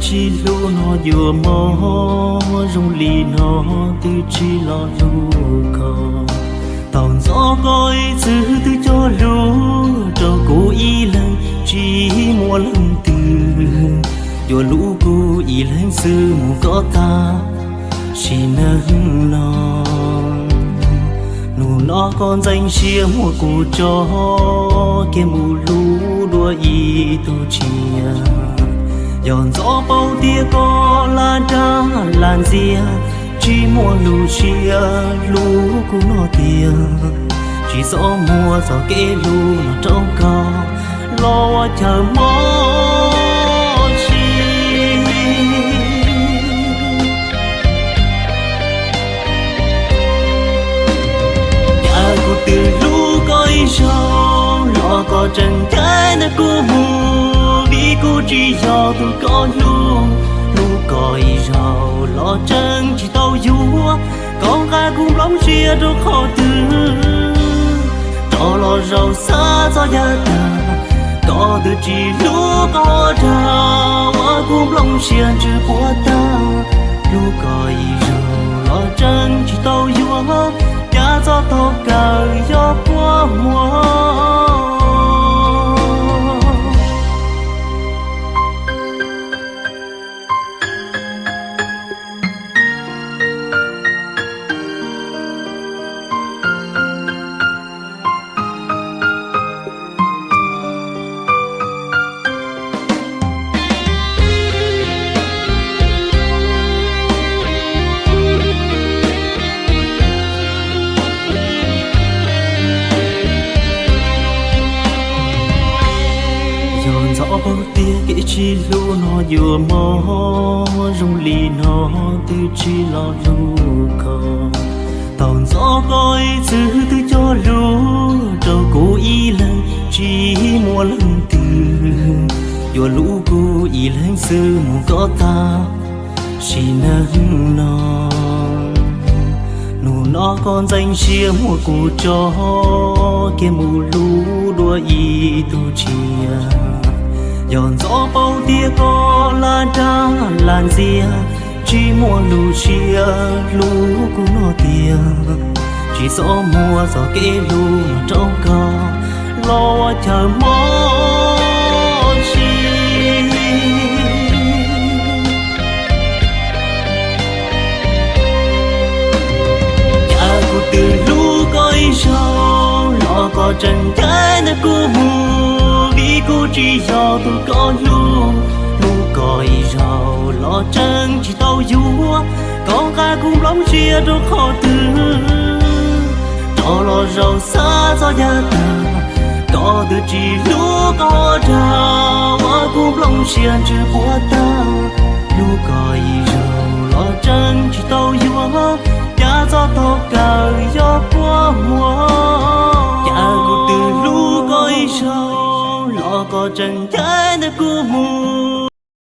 Tsis hlub no yuav mob zoo li no, twb tsis los hlub koj. Tau ntxov koj ib txwm twb cog lus rau kuv ib leeg, tsis muaj leej twg yuav hlub kuv ib leeg xwb mus koj tag sim neej no. Hnub no koj ntxeev siab muab kuv tso kev mus hlub dua ib tug tshiab. Yog ntxov paub tias koj lam dag lam ntxias, tsis muaj lus siab hlub kuv no tiag, tsis txhob muab txoj kev hlub no rau koj los ua chaw mob siab. Cas kuv twb hlub koj ib zaug los koj tseem ncaim nrog kuv mus, vim kuv tsis yog tus koj hlub. Hlub koj ib zaug los tseem tsis tau yuav, koj nqa kuv nplooj siab rau qhov twg? Rov los zaum xav txog yav tag, koj twb tsis hlub koj dag, ua kuv nplooj siab ntsws puas tag. Hlub koj ib zaug los tseem tsis tau yuav, cas txoj tog kawg yog kua muag. Yog ntxov paub tias kev sib hlub no yuav mob zoo li no, twb tsis los hlub koj. Tau ntxov koj ib txwm twb cog lus rau kuv ib leeg, tsis muaj leej twg yuav hlub kuv ib leeg xwb mus koj tag sim neej no. Hnub no koj ntxeev siab muab kuv tso kev mus hlub dua ib tug tshiab. Yog ntxov paub tias koj lam dag lam ntxias, tsis muaj lus siab hlub kuv no tiag, tsis txhob muab txoj kev hlub no rau koj los ua chaw mob siab. Cas kuv twb hlub koj ib zaug los koj tseem ncaim nrog kuv mus, vim kuv tsis yog tus koj hlub. Hlub koj ib zaug los tseem tsis tau yuav, koj nqa kuv nplooj siab rau qhov twg? Rov los zaum xav txog yav tag, koj twb tsis hlub koj dag, ua kuv nplooj siab ntsws